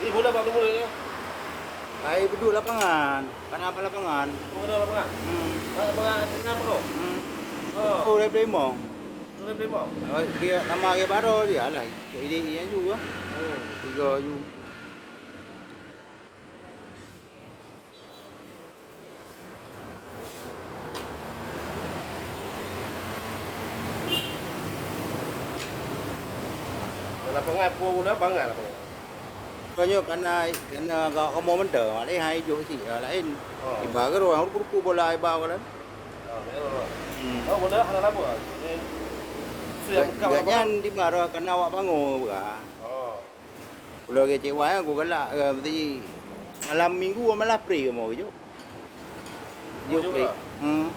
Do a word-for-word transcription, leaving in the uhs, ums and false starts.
Bola bak mula ya. Ai beudôk lapangan, kana bak lapangan. Bola lapangan. Hmm. Bak lapangan tengah apa tu? Hmm. Oh. Oh, dari Plemo. Dari Plemo. Oh, dia nama dia baru dia lah. Ini dia juga. Hmm. Tiga ju. Lapangan pun dah bangai lapangan. Bukannya karena, karena agak kamoe mantong, mak lé hai jok cit, yang lain. Oh. Iba ke orang ruku-ruku bola iba ke lain. Oh, memang. Hmm. Oh, bola hana lama. Ni, siap buka lapangan. Nyan di mana karena awak bangun bukan. Oh. Udah kecewa ya, aku galak, eh, mesti malam minggu malah free kamoe jok. Jok juga. Free. Hmm.